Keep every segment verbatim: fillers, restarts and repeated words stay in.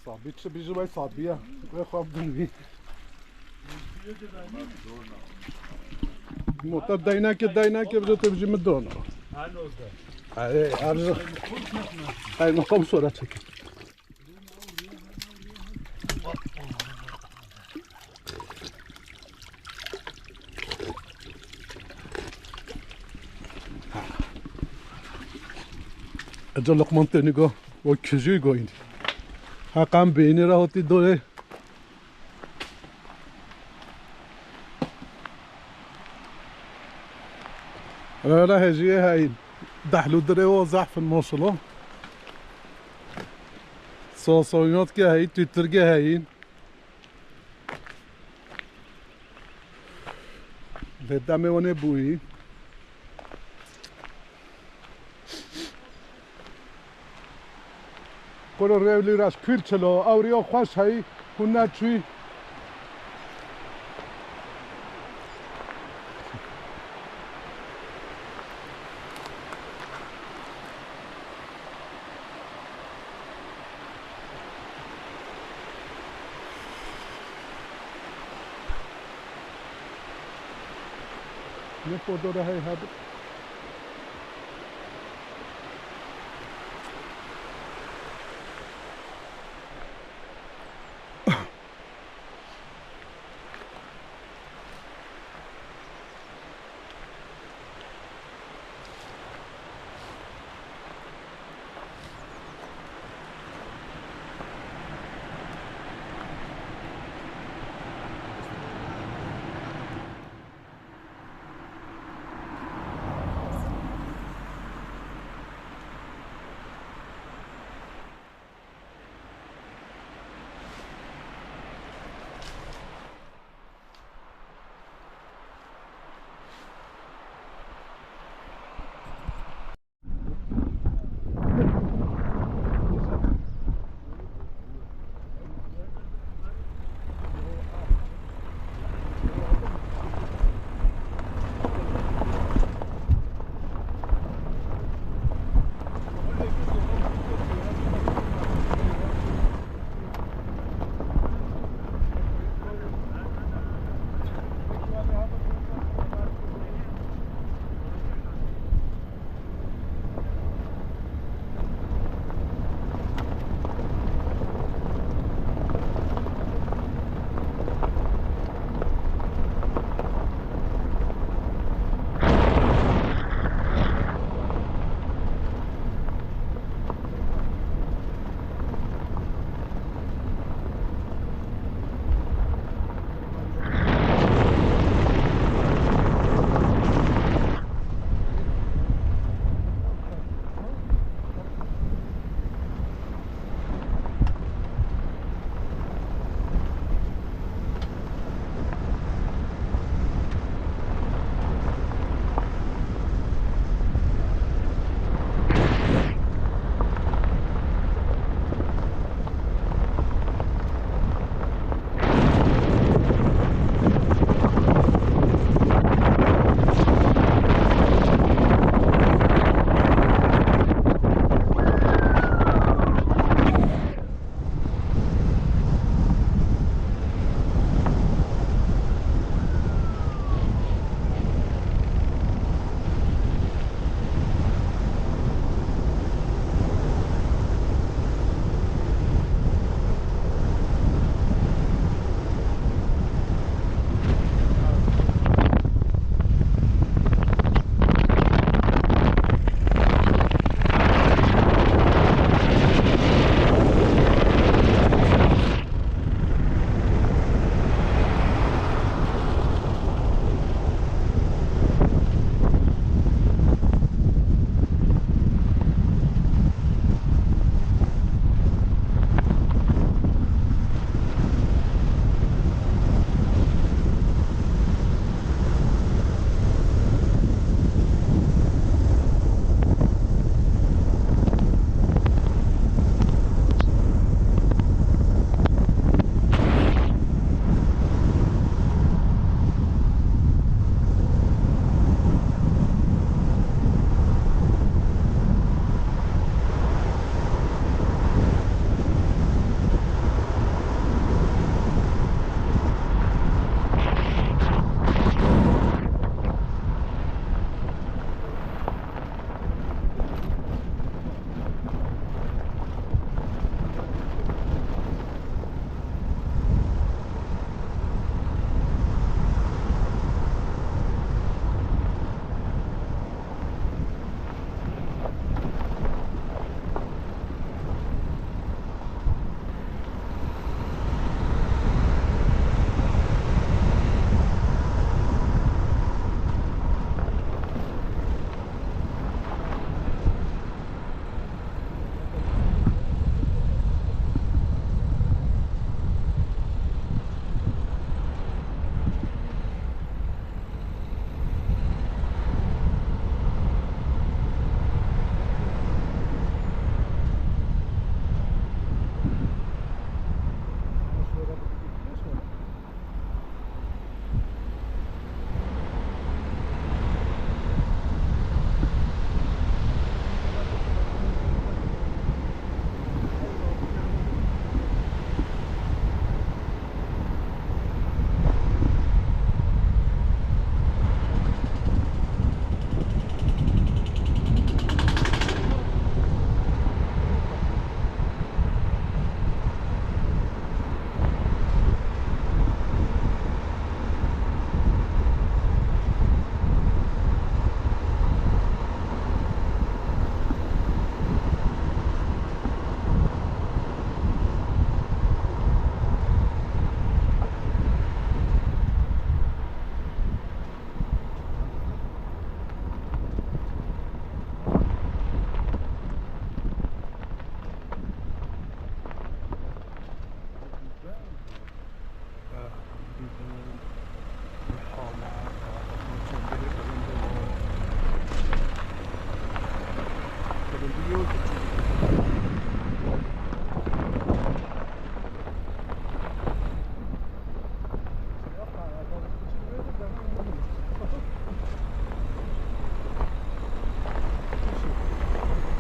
Sabî çi bî ji vay sabî ya. Wê xwe bidin vî. Motor daynake, daynake, bi te bijî min dona. Erê, erê. Ay, maqam sonra çekin. Eca Luqman tênî go, o kijû goyîn. Heqan bênî re hotî dorê. Öyle hecîye heyîn. Dehlû dirê o zehfin maşallah. Sosonyotke heyî, tütürge heyîn. Lê demê wan ê bûyî. Kuro rêwlî reş pîr çilo, ewriyo xweş heyî, hûn neçûyî. Ne podora hey hadi.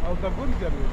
Alta gol geliyor.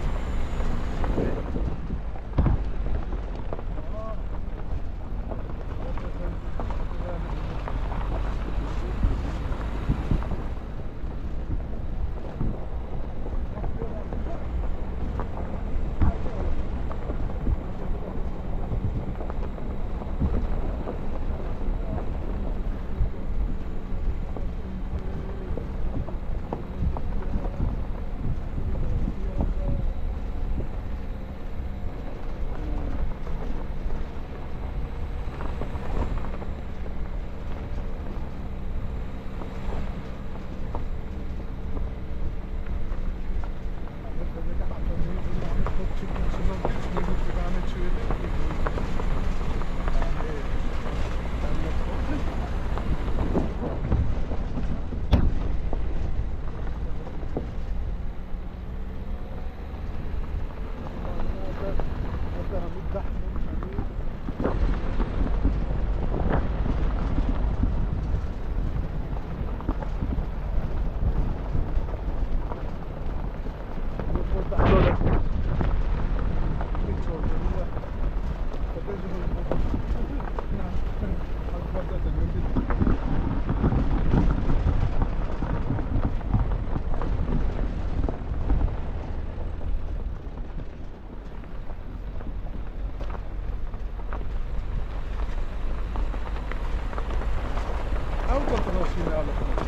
Ew kontrolsî ne alakadar.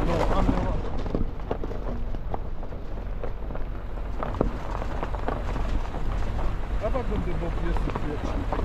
Ano, ano. Eva gundê Bopiyê Sofya çi?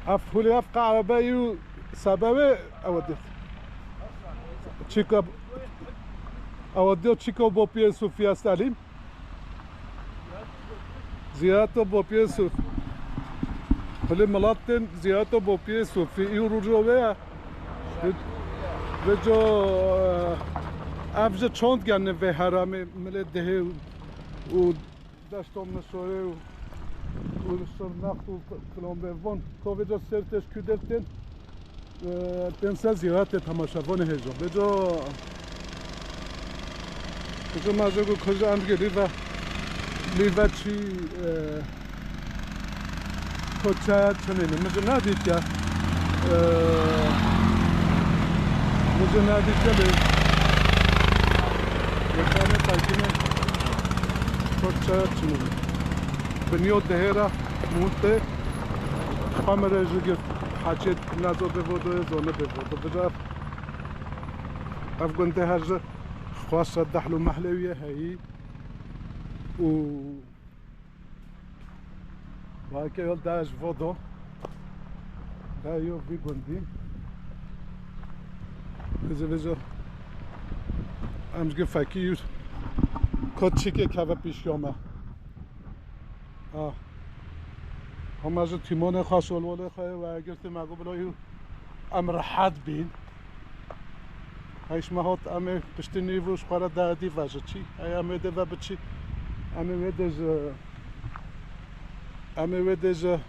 Ev Hulê, ev qehwebeyî û sebewê ew dit. Çîka, ew diyo çîka Bopiyê Sofya Selîm. Ziyareta Bopiyê Sofî. Kulê milat tên Ziyareta Bopiyê Sofî. Î rûjo ve ya. Ve, ve co, e, ev ji çond gene ve heramê milê dehê û, û deşto Misorê û, û Sirnext û filan ve von. Ko ve co ser teşkû dertên. E, pênc sed ziyaretê temaşevanê hêja. Beco, beco ma jê ku kuj em gê lîve, lîve çî, e, koçe çinêne. Min ji nedîtiye. E, min ji nedîtiye lê. Yekanê tekîne koçe çinêne. Binyo dehêra mûte. Kamera jî girt. Hacê nazo bê vodoyê, zone bê vodo. Bira ev gundê her ji xweş e, dehl û mehlê wî ye heyî. Û vake yol da ji vodo. Da yo vî gundî. Vêze, vêze. Em ji fekî yû kot çikê keve pîşiya me. Ah. Hema ji tîmonê xwe, şolwolê xwe wergirtî, me got bila yû em rehet bîn. Hey, ji me hot em ê piştî nîv û ji xwe re derdî ve ji çî. Hey, em ê dê ve biçî. Em ê wê dê ji, em ê wê dê ji